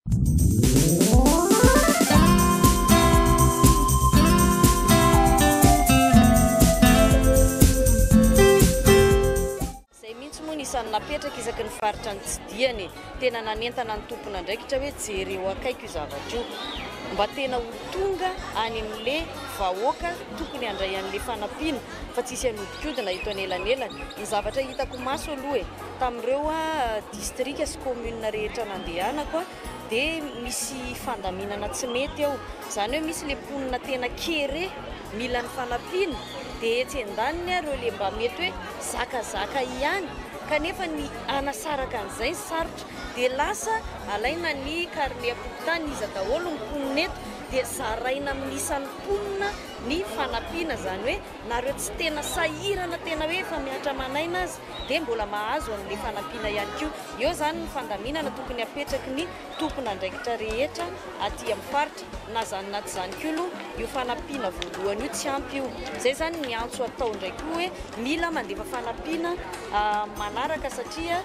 Izay mihitsy moa no isan'ny napetraka isaky ny faritra nitsidihana e! Tena nanentana ny tompon'andraikitra hoe jereo akaiky io zavatra io. Mba tena ho tonga any amin'le vahoaka tokony handray an'le fanampiana fa tsy hisy hanodinkodina eto anelanelany. Ny zavatra hitako maso aloha e, tamin'ireo distrika sy commune rehetra nandehanako dia misy fandaminana tsy mety ao. Izany hoe misy le mponina tena kere mila ny fanampiana dia etsy andaniny ireo le mba mety hoe zakazaka ihany kanefa ny hanasaraka an'izay ny sarotra. Dia lasa alaina ny carnet am-pokontany iza daholo ny mponina eto dia zaraina amin'ny isan'ny mponina ny fanampiana. Izany hoe nareo tsy tena sahirana tena hoe efa mihatra aman'aina aza dia mbola mahazo an'ilay fanampiana ihany koa. Eo izany ny fandaminana tokony hapetraky ny tompon'andraikitra rehetra aty amin'ny faritra. Na izany na tsy izany koa aloha io fanampiana voalohany io tsy ampy io. Izay izany ny antso atao indray koa hoe mila mandefa fanampiana manaraka satria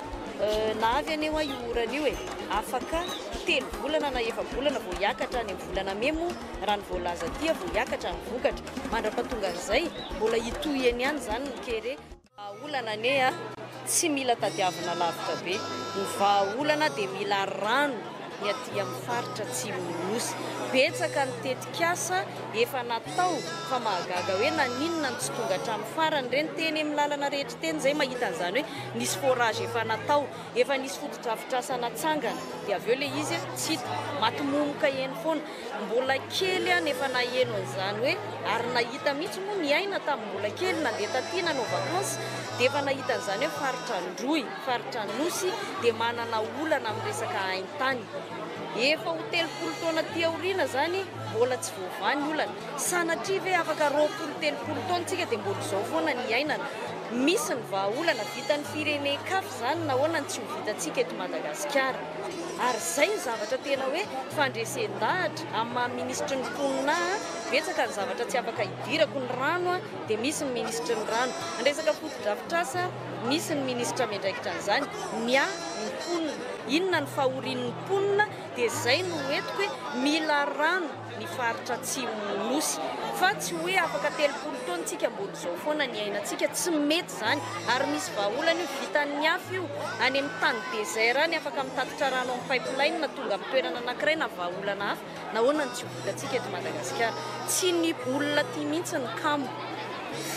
na avy anie hoa io orana io e, afaka telo volana na efa-bolana vao hiakatra any amin'ny volana mey moa raha ny voalaza aty vao hiakatra ny vokatra. Mandra-pahatongan'izay mbola hitohy eny ihany izany ny kere. Vahaolana anie a, tsy mila tadiavina lavitra be. Ny vahaolana dia mila rano ny aty amin'ny faritra atsimon'ny Nosy. Betsaka ny tetikasa efa natao fa mahagaga hoe naninona no tsy tonga hatramin'ny farany ireny. Teny amin'ny lalana rehetra teny izay mahita an'izany hoe nisy forage efa natao, efa nisy fotodrafitrasa natsangana dia avy eo ilay izy tsy hita, maty momoka eny foana. Mbola kely aho nefa naheno an'izany hoe ary nahita mihitsy moa niaina tamin'ny mbola kely nandeha taty nanao vacances dia efa nahita an'izany hoe faritra Androy, faritra Anosy dia manana olana amin'ny resaka haintany. Efa ho 30 taona aty aoriana izany mbola tsy voavaha ny olana. Sanatria ve afaka 20, 30 taona tsika dia mbola izao foana ny iainana. Misy ny vahaolana vitan'ny firenen-kafa izany nahoana no tsy ho vitantsika eto Madagasikara. Ary izay ny zavatra tena hoe fandresen-dahatra amin'ny maha minisitry ny mponina ahy, betsaka ny zavatra tsy afaka idirako, ny rano dia misy ny minisitry ny rano, ny resaka fotodrafitrasa misy ny minisitra miandraikitra an'izany, ny ahy ny mponina, inona ny fahorian'ny mponina dia izay no entiko hoe mila rano. ny faritra atsimon'ny Nosy fa tsy hoe afaka 30 taona tsika mbola izao foana ny iainantsika, tsy mety izany ary misy vahaolana io, vitan'ny hafa io, any amin'ny tany désert any afaka mitatitra rano amin'ny pipeline tonga amin'ny toerana anankiray na vahaolana hafa, nahoana no tsy ho vitantsika eto Madagasikara? Tsy ny olona aty mihitsy ny kamo,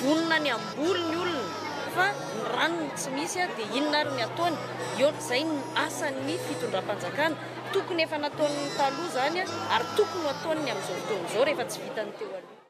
vonona ny hamboly ny olona fa ny rano no tsy misy dia inona ary ny ataony? Eo, izay no asan'ny fitondram-panjakana. Tokony efa nataon'ny taloha izany ary tokony ho ataon'ny amin'izao fotoana izao rehefa tsy vitan'ny teo aloha.